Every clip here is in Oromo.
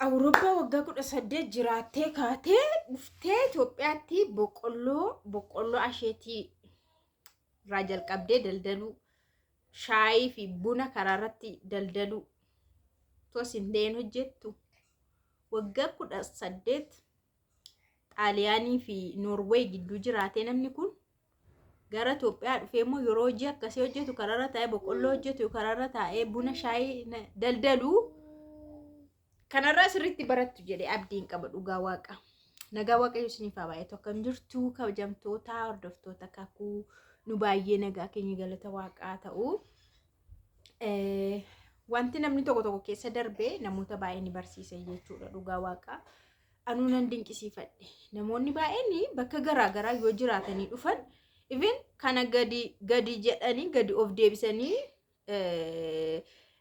Awurooppaa waggaa 18 jiraattee kaatee dhuftee Itoophiyaatti boqqolloo asheetii irraa jalqabdee daldaluu, shaayii fi buna karaa irratti daldaluu tos hin ta'in hojjettu. Waggaa 18 Xaaliyaanii fi Noorweey gidduu jiraatee namni kun gara Itoophiyaa dhufee immoo yeroo hojii akkasii hojjetu, karaarra taa'ee boqqolloo hojjetu, karaarra taa'ee buna shaayii daldalu kanarraa sirriitti barattu jedhee abdiin qaba, dhugaa waaqa. Nagaa Waaqayyo isiniif haa baay'atu. Akkam jirtu, kabajamtoota hordoftoota kakuu? Nu baay'ee nagaa keenya, galata waaqaa ta'u. Wanti namni tokko tokko keessa darbee namoota baay'ee ni barsiisa jechuudha, dhugaa waaqaa. Anuu nan dinqisiifadhe. Namoonni baay'een bakka garaa garaa yoo jiraatanii dhufan, even kana gadi gadi jedhanii gadi of deebisanii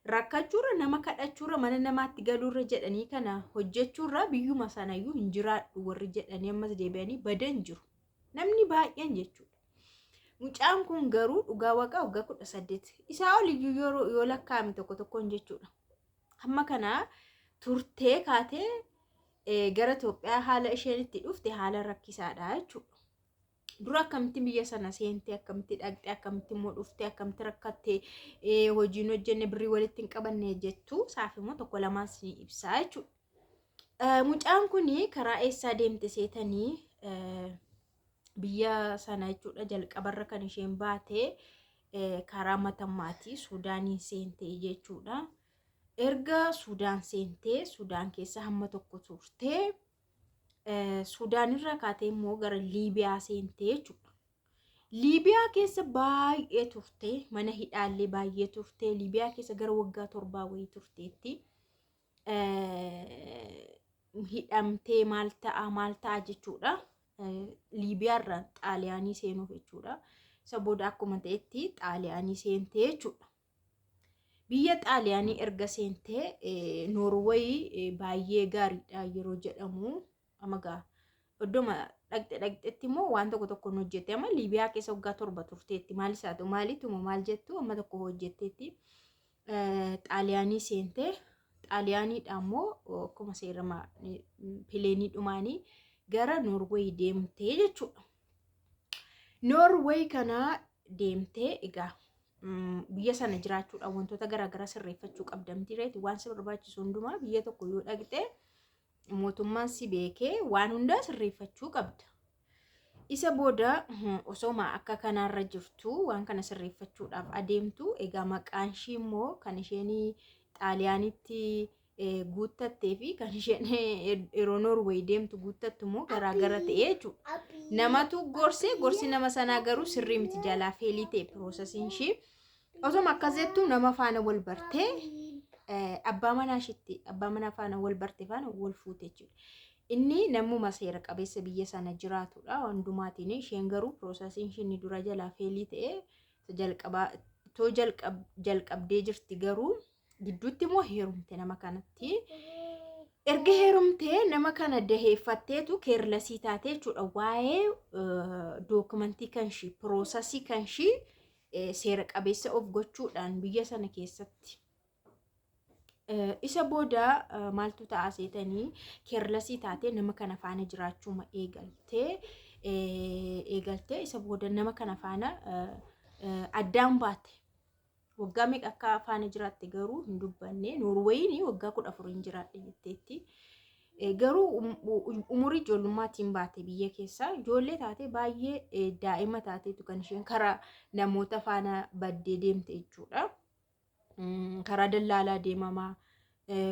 rakkachuurra, nama kadhachuurra, mana namaatti galuurra jedhanii kana hojjechuurra biyyuma sanayyuu hin jiraadhu warri jedhanii ammas deebi'anii badan jiru. Namni baay'een jechuudha. Mucaan kun garuu dhugaa waaqaa waggaa 18 isaa oliyyuu yeroo yoo lakkaa'ame tokko tokkoon jechuudha. Hamma kana turtee kaatee gara Itoophiyaa haala isheen itti dhufte haala rakkisaadha jechuudha. Dura akkamitti biyya sana seentee, akkamitti dhaqxee, akkamitti immoo dhuftee, akkamitti rakkattee, hojiin hojjenne, birrii walitti hin qabanne jettu saaf immoo tokko lamaan si ibsaa jechuudha. Mucaan kun karaa eessaa deemte seetanii? Biyya sana jechuudha, jalqabarra kan isheen baate karaa Matammaati, Suudaaniin seentee jechuudha. Erga Suudaan seentee Suudaan keessa hamma tokko turtee, Suudaan irraa kaatee immoo gara Liibiyaa seentee jechuudha. Liibiyaa keessa baay'ee turte, mana hidhaallee baay'ee turte, Liibiyaa keessa gara waggaa 7 wayii turteetti. Hidhamtee maal ta'a maal ta'a jechuudha. Liibiyaa irraa Xaaliyaanii seenuuf jechuudha. Isa booda akkuma ta'etti Xaaliyaanii seentee jechuudha. Biyya Xaaliyaanii erga seentee, Noorweey baay'ee gaariidha yeroo jedhamu, amma gaa iddoma dhaqxe dhaqxetti immoo waan tokko tokko hin hojjette. Amma Liibiyaa keessa waggaa 7 turteetti, maalis haa ta'u maaliituma maal jettu amma tokko hojjetteetti. Xaaliyaanii seentee, Xaaliyaaniidha immoo akkuma seerama pileenii dhumaanii gara Noorweey deemtee jechuudha. Noorweey kana deemtee egaa biyya sana jiraachuudhaan wantoota garaagaraa sirreeffachuu qabda miti reeti? Waan si barbaachisu hundumaa biyya tokko yoo dhaqxe mootummaan si beekee waan hundaa sirreeffachuu qabda. Isa booda osooma akka kanaarra jirtu, waan kana sirreeffachuudhaaf adeemtu, egaa maqaan ishii immoo kan isheen Xaaliyaanitti guuttattee fi kan isheen yeroo Noorweey deemtu guuttattu immoo garaagara ta'e jechuudha. Namatu gorsee, gorsi nama sanaa garuu sirrii miti, jalaa fail ta'e processiin ishii. Osoma akkas jettu nama faana wal bartee, abbaa manaa ishiitti abbaa manaa faana wal barte, faana wal fuute jechuudha. Inni namuma seera qabeessa biyya sana jiraatudha hundumaatiin. Isheen garuu processiin ishii inni dura jalaa fail ta'e, jalqabaa too jalqabdee jirti, garuu gidduutti immoo heerumte nama kanatti. Erga heerumtee nama kana daheeffatteetu careless taate jechuudha. Waa'ee dookumentii kan ishii, process kan ishii seera qabeessa of gochuudhaan biyya sana keessatti. Isa booda maaltu ta'a seetanii? Careless taatee nama kana faana jiraachuuma eegaltee, isa booda nama kana faana addaan baate. Waggaa meeqa akka faana jiraatte garuu hin dubbanne. Noorweeyin waggaa 14 hin jiraadhe jetteetti. Garuu umurii ijoollummaattiin baate biyya keessaa. Ijoollee taate, baay'ee daa'ima taateetu kan isheen karaa namoota faana baddee deemte jechuudha. Karaa dallaalaa deemamaa,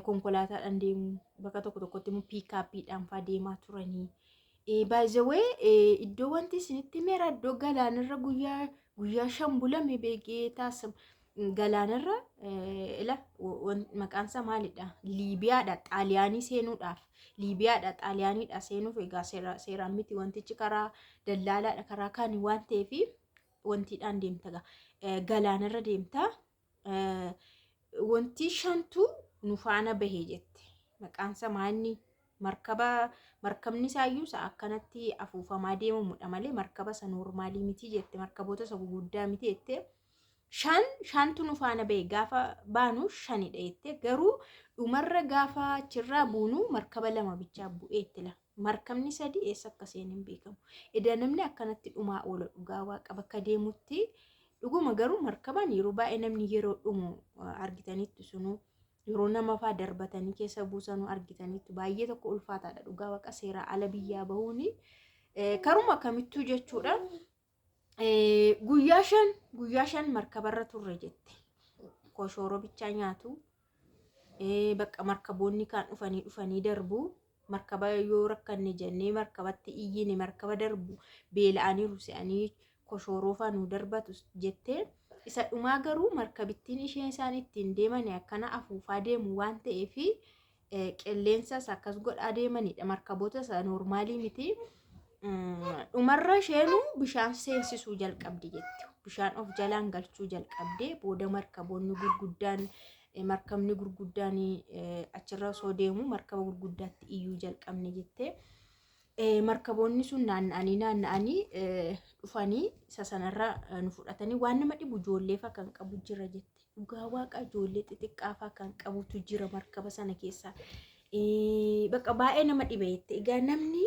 konkolaataadhaan deemu, bakka tokko tokkotti immoo pickupiidhaan faa deemaa turanii. By the way, iddoo wanti isinitti meera, iddoo galaanarra guyyaa guyyaa 5 bulame beekee taasisa. Galaanarra ila maqaan isaa maalidha? Liibiyaadha Xaaliyaanii seenuudhaaf. Liibiyaadha Xaaliyaaniidha seenuuf egaa seeraan miti wantichi, karaa dallaalaadha, karaa kaanii waan ta'eef wantiidhaan deemta, galaanarra deemta. Wanti shantu nu faana bahe jette. Maqaan isaa maanni markaba, markabni isaayyuu isa akkanatti afuufamaa deemamudha malee markaba isa normal miti jette, markaboota isa guguddaa miti jette. Shan shantu nu faana bahe, gaafa baanu shanidha jette, garuu Dhumarra gaafa achirraa buunu markaba lama bichaa bu'ee itti la. Markabni sadi eessa akka seene hin beekamu. Edaa namni akkanatti dhumaa oola dhugaa waaqa bakka deemutti dhuguma garuu markabaan yeroo baay'ee namni yeroo dhumu argitanitti sunuu yeroo nama faa darbatanii keessa buusanuu argitanitti baay'ee tokko ulfaataadha dhugaa waaqa seeraa ala biyyaa bahuuni karuma kamittuu jechuudha. Guyyaa 5 markabarra turre jette. Koshooroo bichaa nyaatu. Bakka markaboonni kaan dhufanii dhufanii darbu. Markaba yoo rakkanne jennee markabatti iyyine markaba darbu beela'aniiru se'anii koshooroo faa nu darbatu jettee. Isa dhumaa garuu markabittiin isheen isaan ittiin deeman akkana afuufaa deemu waan ta'eef qilleensas akkas godhaa deemanidha. Markaboota isa noormaalii miti. Dhumarra isheenuu bishaan seensisuu jalqabdi jetti. Bishaan of jalaan galchuu jalqabdee booda markaboonni gurguddaan markabni gurguddaan achirra osoo deemu markaba gurguddaatti iyyuu jalqabne jettee. Markaboonni sun naanna'anii naanna'anii dhufanii isa sanarra nu fudhatanii waan nama dhibu ijoollee fa'aa kan qabu jira jette. Dhugaa waaqa ijoollee xixiqqaa fa'aa kan qabutu jira markaba sana keessa. Bakka baay'ee nama dhibe jette. Egaa namni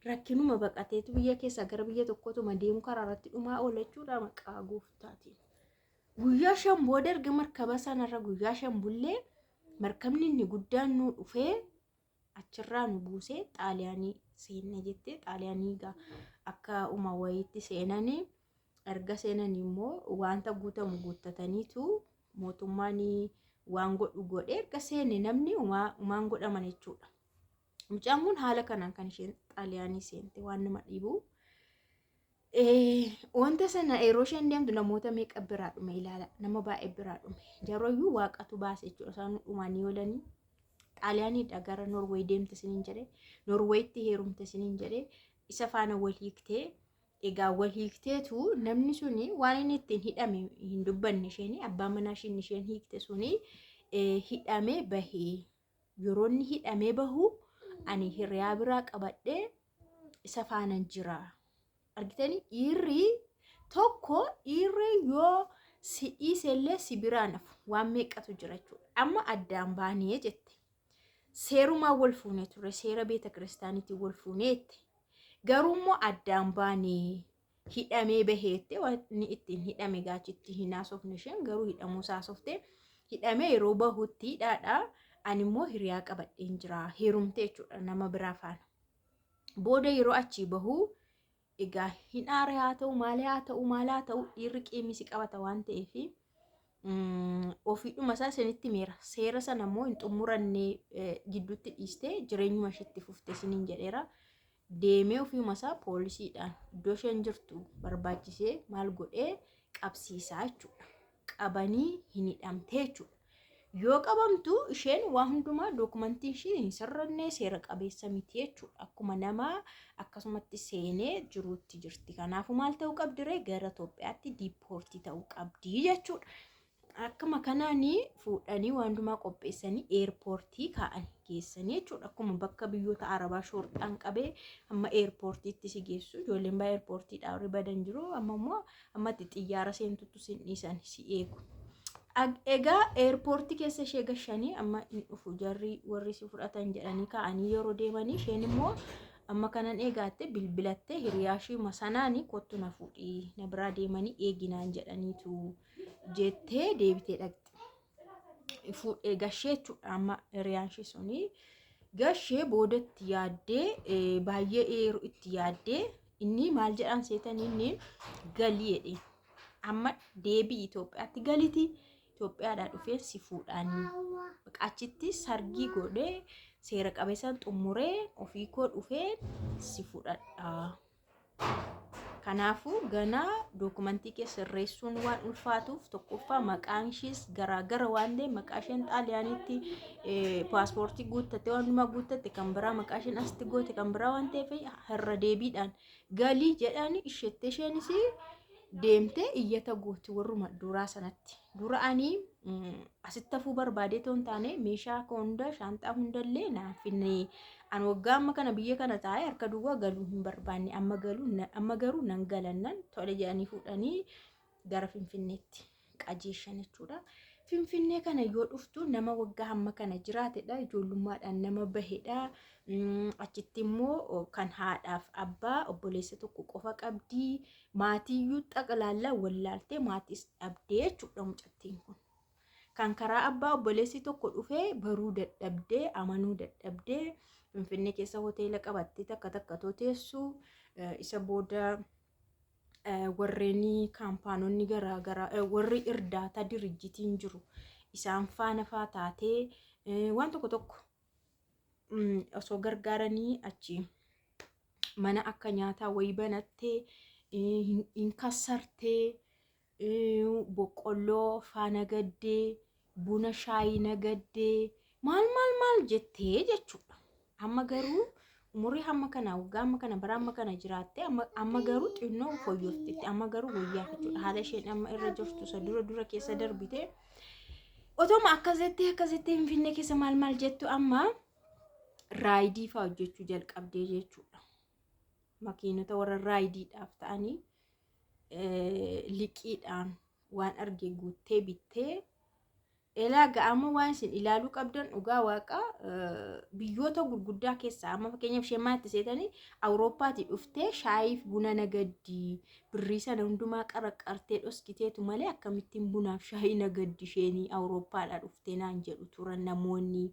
rakkinuma baqateetu biyya keessaa gara biyya tokkootuma deemu karaa irratti dhumaa oola jechuudha maqaa gooftaatiin. Guyyaa 5 booda erga markaba sanarra guyyaa 5 bullee markabni inni guddaan nu dhufee achirraa nu buusee Xaaliyaanii seenne jettee. Xaaliyaanii egaa akka uma wayiitti seenanii erga seenanii immoo wanta guutamu guuttataniitu mootummaan waan godhu godhee erga seene namni umaan godhaman jechuudha. Mucaan kun haala kanaan kan isheen Xaaliyaanii seente waan nama dhibu. Wanta sana yeroo isheen deemtu namoota meeqa biraa dhume ilaala. Nama baay'ee biraa dhume. Jarooyyuu waaqatu baase jechuudha. Isaan dhumanii oolanii. Xaaliyaaniidha gara Norweey deemte isiniin jedhe. Norweeyitti heerumte isiniin jedhe. Isa faana wal hiiktee. Egaa wal hiikteetu namni suni waan inni ittiin hidhame hin dubbanne isheen abbaa manaa isheen isheen hiikte suni hidhamee bahee. Yeroo inni hidhamee bahu ani hiriyaa biraa qabadhee isa faanan jira. Argitanii dhiirri tokko dhiirri yoo si dhiisellee si biraa nafu waan meeqatu jira jechuudha. Amma addaan baanee jette. Seerumaan wal fuunee ture seera beeta kiristaaniitiin wal fuunee jette. Garuu immoo addaan baanee hidhamee baheette wanni ittiin hidhame gaachitti hin haasofne isheen garuu hidhamuu isaa haasofte hidhamee yeroo bahutti hidhaadha. Ani immoo hiriyaa qabadheen jira heerumte jechuudha nama biraa faana. Booda yeroo achii bahu egaa hin aare haa ta'u maal haa ta'u maal haa ta'u dhiirri qiimisi qabata waan ta'eef ofiidhuma isaa isinitti meera. Seera sana immoo hin xumuranne gidduutti dhiistee jireenyuma isheetti fufte isiniin jedheera. Deemee ofiuma isaa poolisiidhaan iddoo isheen jirtu barbaachisee maal godhee qabsiisaa jechuudha. Qabanii hin hidhamtee jechuudha. Yoo qabamtu isheen waa hundumaa dookumantii ishii hin sirranne seera qabeessa miti jechuudha. Akkuma namaa akkasumatti seenee jiruutti jirti. Kanaafuu maal ta'uu qabdi ree gara Itoophiyaatti deport ta'uu qabdi jechuudha. Akkuma kanaan fuudhanii waan hundumaa qopheessanii airport kaa'anii geessanii jechuudha. Akkuma bakka biyyoota Arabaa shoorxaan qabee amma airportiitti si geessu. Ijoolleen baay'ee airportiidhaa warri badan jiru. Amma immoo ammatti xiyyaara seentutti si dhiisan si eegu. Egaa airport keessa ishee gashanii amma hin dhufu jarri warri si fudhatan jedhanii kaa'anii yeroo deemanii isheen immoo amma kanan eegaatte bilbilattee hiriyaa ishee masanaanii kottu na fuudhii na biraa deemanii eeginaan jedhaniitu jettee deebitee dhaqxe. Fuudhee gashee jechuudha amma hiriyaan ishee suni gashee boodatti yaaddee baay'ee yeroo itti yaaddee inni maal jedhaan seetanii inni galii jedheen. Amma deebii Itoophiyaatti galiti Itoophiyaadhaa dhufee si fuudhaanii achitti sargii godhee seera qabeessaan xumuree ofii koo dhufee si fudhadha. Kanaafuu ganaa dookumantii kee sirreessuun waan ulfaatuuf tokkoffaa maqaan ishees garaagara waan ta'eef maqaa isheen Xaaliyaaniitti paaspoortii guuttatte waan hundumaa guuttatte kan biraa maqaa isheen asitti goote kan biraa waan ta'eef irra deebiidhaan galii jedhanii isheetti isheenis deemtee iyyata gooti warruma duraa sanatti. Dura ani asitti hafuu barbaadee otoo hin taane meeshaa koo hunda shaanxaa hundallee naan finne. Ani waggaa amma kana biyya kana taa'ee harka duwwaa galuu hin barbaanne amma galuu amma garuu nan galannan tole jedhanii fuudhanii gara Finfinneetti qajeeshan jechuudha. Finfinnee kana yoo dhuftu nama waggaa hamma kana jiraatedha. Ijoollummaadhaan nama bahedha. Achitti immoo kan haadhaaf abbaa obboleessa tokko qofa qabdi. Maatiiyyuu xaqlaallaa wallaaltee maatiis dhabdee jechuudha mucattiin kun. Kan karaa abbaa obboleessi tokko dhufee baruu dadhabdee, amanuu dadhabdee, Finfinnee keessa hoteela qabattee takka takka teessu. Isa booda warreen kaampaanonni garaagaraa, warri irdaataa dirijjitiin jiru, isaan faana faa taatee waan tokko tokko osoo gargaaranii achi mana akka nyaataa wayii banattee hin kassartee, boqqolloo faa nagaddee, buna shaayii nagaddee, maal maal maal jettee jechuudha. Amma garuu umurii hamma kana, waggaa hamma kana, bara hamma kana jiraattee, amma garuu xinnoo fooyyofteetti, amma garuu wayyaaf jechuudha. Haala isheen amma irra jirtu isa dura dura keessa darbite. Otoma akkas jettee akkas jettee Finfinnee keessa maal maal jettu, amma raayidii fa'aa hojjechuu jalqabdee jechuudha. Makiinota warra raayidiidhaaf ta'anii liqiidhaan waan arge guuttee bittee. Elaa ga'ama waan isin ilaaluu qabdan, dhugaa waaqa, biyyoota gurguddaa keessaa amma fakkeenyaaf isheen maatti seetanii Awurooppaatii dhuftee shaayiif buna nagaddii, birrii sana hundumaa qaraqartee dhoskiteetu malee akkamittiin bunaaf shaayii nagaddi isheenii Awurooppaadhaa dhuftee naan jedhu turan namoonni.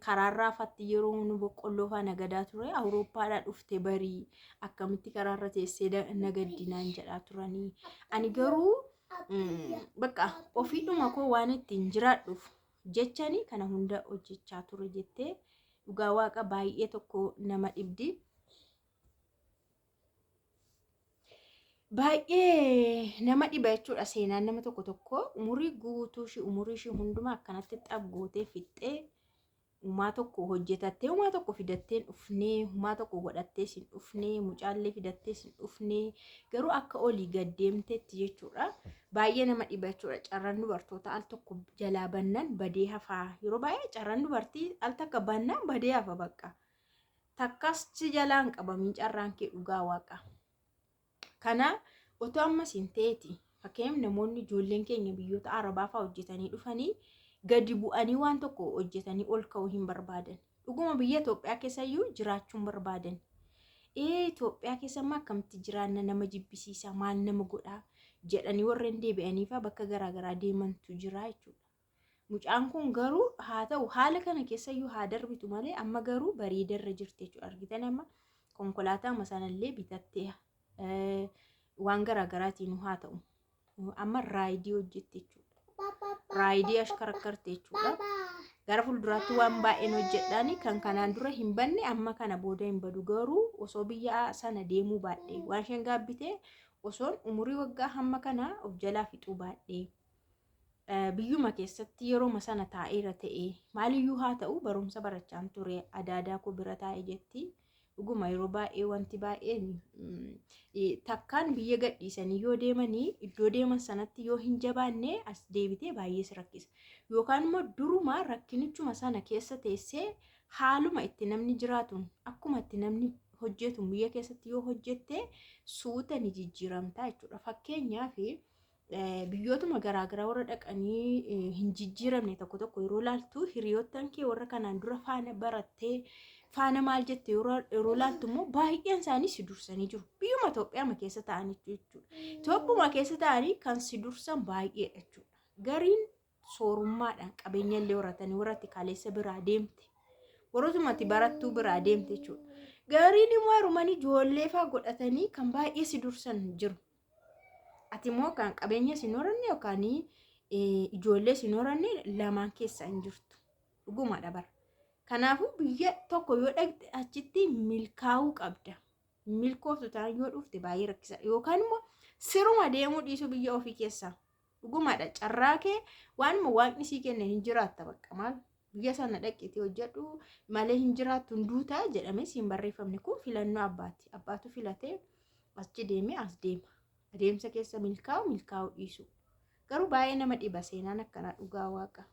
Karaarraa fatti yeroo nu boqqolloo faa nagadaa ture, Awurooppaadhaa dhufte barii akkamitti karaarra teessee nagaddi naan jedhaa turanii. Ani garuu bakka ofiidhuma koo waan ittiin jiraadhuuf jechani kana hunda hojjechaa ture jettee, dhugaa waaqa baay'ee tokko nama dhibdi. Baay'ee nama dhiba jechuudha seenaan nama tokko tokko. Umurii guutuu ishii, umurii ishii hundumaa akkanatti xab gootee fixxee, umaa tokko hojjetattee, umaa tokko fidatteen dhufnee, umaa tokko godhattee sin dhufnee, mucaallee fidattee sin dhufnee, garuu akka olii gad deemteetti jechuudha. Baay'ee nama dhiba jechuudha. Carraan dubartoota al tokko jalaa bannan badee hafaa. Yeroo baay'ee carraan dubartii al takka bannaan badee hafa bakka. Takkas si jalaan qabamiin carraan kee, dhugaa waaqa. Kana otoo ammas hin ta'eeti. Fakkeenyaaf namoonni ijoolleen keenya biyyoota Arabaa fa'aa hojjetanii dhufanii gadi bu'anii waan tokko hojjetanii ol ka'uu hin barbaadan. Dhuguma biyya Itoophiyaa keessayyuu jiraachuu hin barbaadan. Ee, Itoophiyaa keessa immoo akkamitti jiraanna, nama jibbisiisa, maal nama godhaa jedhanii warreen deebi'anii fa'aa bakka garaagaraa deemantu jira jechuudha. Mucaan kun garuu haa ta'u, haala kana keessayyuu haa darbitu malee, amma garuu bareedarra jirti jechuudha. Argitan, amma konkolaataa sanallee bitattee, waan garaagaraatiin haa ta'u. Amma raayidii hojjette jechuudha. Raayidii ashkarakkarte jechuudha. Gara fuulduraatti waan baay'een hojjedhaan kan kanaan dura hin banne amma kana booda hin badu, garuu osoo biyya sana deemuu baadhee, waan isheen gaabbite, osoon umurii waggaa hamma kana of jalaa fixuu baadhee, biyyuma keessatti yerooma sana taa'eera ta'e, maaliyyuu haa ta'u, barumsa barachaan ture adaadaa koo bira taa'e jetti. Dhuguma yeroo baay'ee wanti baay'een takkaan biyya gadhiisanii yoo deemanii iddoo deeman sanatti yoo hin jabaanne, as deebitee baay'ee si rakkisa. Yookaan immoo duruma rakkinichuma sana keessa teessee haaluma itti namni jiraatuun, akkuma itti namni hojjetu biyya keessatti yoo hojjette, suuta ni jijjiiramtaa jechuudha. Fakkeenyaaf biyyootuma garaagaraa warra dhaqanii hin jijjiiramne tokko tokko yeroo laaltu, hiriyoottan kee warra kanaan dura faana barattee, faana maal jette yeroo laaltu immoo baay'een isaanii si dursanii jiru. Biyyuma Itoophiyaa keessa ta'anii jechuudha. Itoophiyaa keessa ta'anii kan si dursan baay'eedha jechuudha. Gariin soorummaadhaan qabeenya illee horatanii, warra ati kaleessa biraa deemte, warrootuma ati barattuu biraa deemte jechuudha. Gariin immoo harumanii ijoollee fa'aa godhatanii kan baay'ee si dursan jiru. Ati immoo kan qabeenya sin horanne yookaan ijoollee sin horanne lamaan keessa hin jirtu. Dhugumadha bara. Kanaafuu biyya tokko yoo dhaqxe achitti milkaa'uu qabda. Milkooftu ta'an yoo dhufte baay'ee rakkisa. Yookaan immoo siruma deemuu dhiisuu biyya ofii keessaa. Dhugumadha, carraa kee waanuma waaqni sii kenne hin jiraatta bakka maal. Biyya sana dhaqiitii hojjedhu malee hin jiraattu, hin duutaa jedhamee siin barreeffamne. Kun filannoo abbaati. Abbaatu filatee achi deemee as deema. Adeemsa keessa milkaa'u, milkaa'uu dhiisu. Garuu baay'ee nama dhiba seenaan akkanaa, dhugaa waaqa.